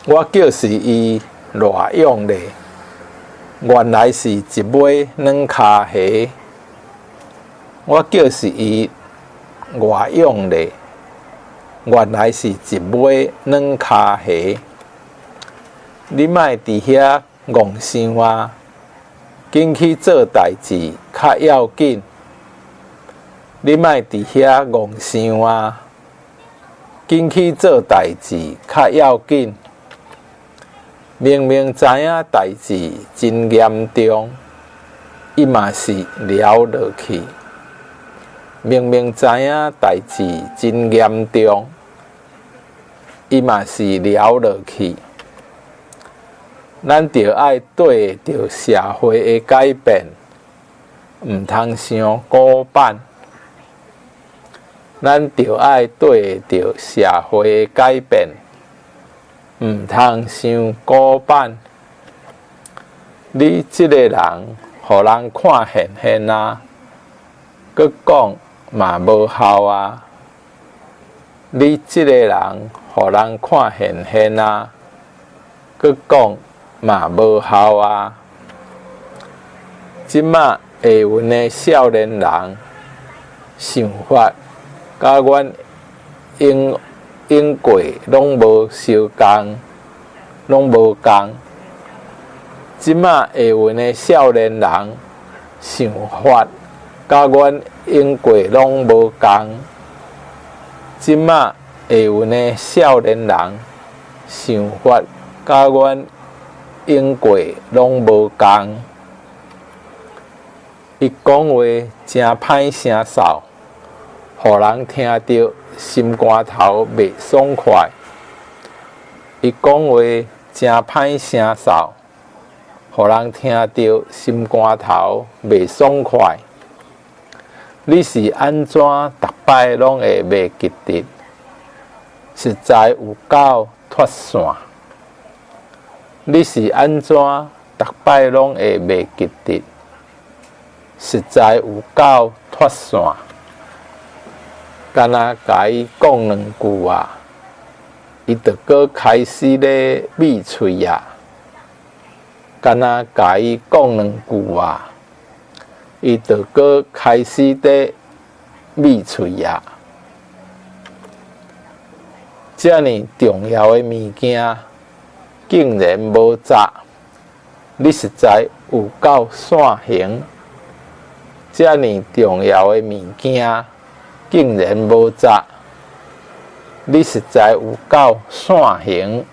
我叫死伊賴養咧，原來是一尾軟跤蝦。我叫死伊賴養咧，原來是一尾軟跤蝦。你莫佇遐戇想啊，緊去做代誌較要緊。你莫佇遐戇想啊，緊去做代誌較要緊。明明知影代誌真嚴重，伊嘛是撩落去。明明知影代誌真嚴重，伊嘛是撩落去。咱著愛綴著社會的改變，毋通傷古板。咱著愛綴著社會的改變，毋通傷古板。你這个人，予人看現現啊，閣講嘛無效啊！你這个人，予人看現現啊，閣講嘛無效啊！這馬下運的少年人想法，佮阮用用過攏無相仝，攏無仝。這馬下運的少年人想法，佮阮用過攏無仝。這馬下運的少年人想法，佮阮用過攏無仝。伊講話誠歹聲嗽，予人聽著心肝頭袂爽快。伊講話誠歹聲嗽，予人聽著心肝頭袂爽快。你是按怎逐擺攏會袂記得？實在有夠脫線。你是按怎逐擺攏會袂記得？實在有夠脫線。干焦共伊講兩句啊，伊就閣開始咧覕喙啊。干焦共伊講兩句啊，伊就閣開始咧覕喙啊。遮爾重要的物件，竟然無紮，你實在有夠散形。遮爾重要的物件，竟然無紮，你實在有夠散形。